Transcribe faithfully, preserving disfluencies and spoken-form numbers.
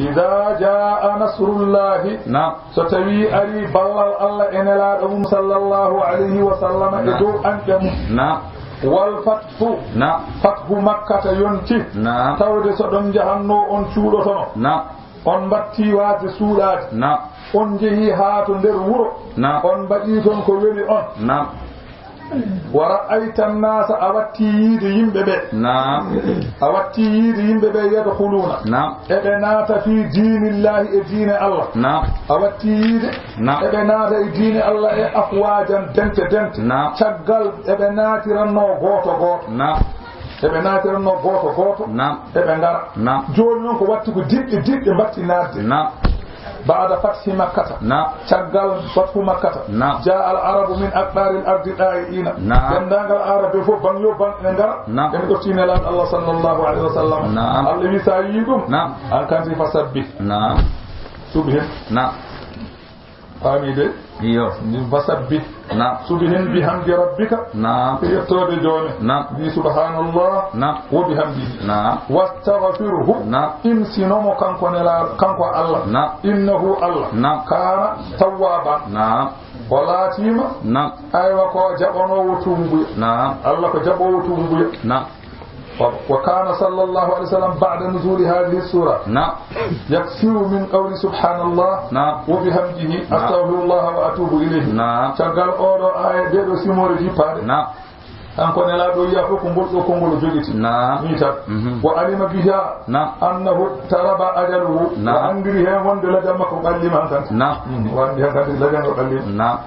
Idaa jaa nasrullahi. Naam. So tawii arii ballal Alla e Nelaaɗo mum sallallahu alayhi wa sallam e Naam. dow anɗe mum. Naam. Wal fathu. Naam. Fathu Makkata yonti. Naam. Tawde so ɗon njahannoo on cuuɗotono. Naam. On mbattii waasde suuɗaade. Naam. On njehii haa to nder wuro. Naam. On mbaɗii ton ko weli on. Naam. Wa ra'ayta nnaasa, a wattii yiide yimɓe ɓe. Naam. A wattii yiide yimɓe ɓe yadkhuluuna. Naam. Eɓe naata fii diinillaahi e diine Alla. Naam. A wattii yiide Naam. eɓe naata e diine Alla e afwaajan dente dente. Naam. Caggal eɓe naatirannoo gooto gooto. Naam. Eɓe naatirannoo gooto gooto. Naam. Eɓe ngara. Naam. Jooni non ko watti ko diɗɗe diɗɗe mbatti naatde. Naam. Ba'da fathi Makkata. Naam. Caggal fathu Makkata. Naam. Jaa al arabu min aqdaaril ardi daa'iina. Naam. Denndaangal Arab ɓe fof, baŋ yo baŋ, ɓe ngara. Naam. Ɓe ɓofti Nelaaɗo Allah sallallahu alayhi wa sallam. Naam. Allah wi, so a yii ɗum, Naam. an kanti fasabbih. Naam. Suɓi hen. Naam. Faami de? Iyo. Fasabbih. Naam. Suɓi hen bihamdi rabbika. Naam. Ko yettoode joome. Naam. Mbi subhanallah. Naam. Wa bihamdihi. Naam. Wastaghfirhu. Naam. Imsino mo kanko Nelaaɗo, kanko Allah. Naam. Innahu Allah. Naam. Kaana tawwaaba. Naam. O laatiima. Naam. Aywa, ko jaɓanoowo tuubuya. Naam. Allah ko jaɓoowo tuubuya. Naam. Wa, wa kaana sallallahu alayhi wa sallam ba'da nuzuuli haadihi suura. Naam. Yaksiru min qawli subhanallah Naam. wa bihamdihi Naam. astaghfirullah wa atuubu ilayhi. Naam. Caggal oo ɗoo aaya, ɗee ɗoo simoore jippaade. Naam. Kanko Nelaaɗo wi'a fof ko ngol ɗoo konngol o jogiti. Naam. Nii tan. Mhm. Wa alima biha Naam. annahu taraba ajaluhu. Naam. O anndiri heen wonde lajal makko ɓalliima han kan. Naam. Mm, o anndi han kan lajal makko ɓalliima. Naam.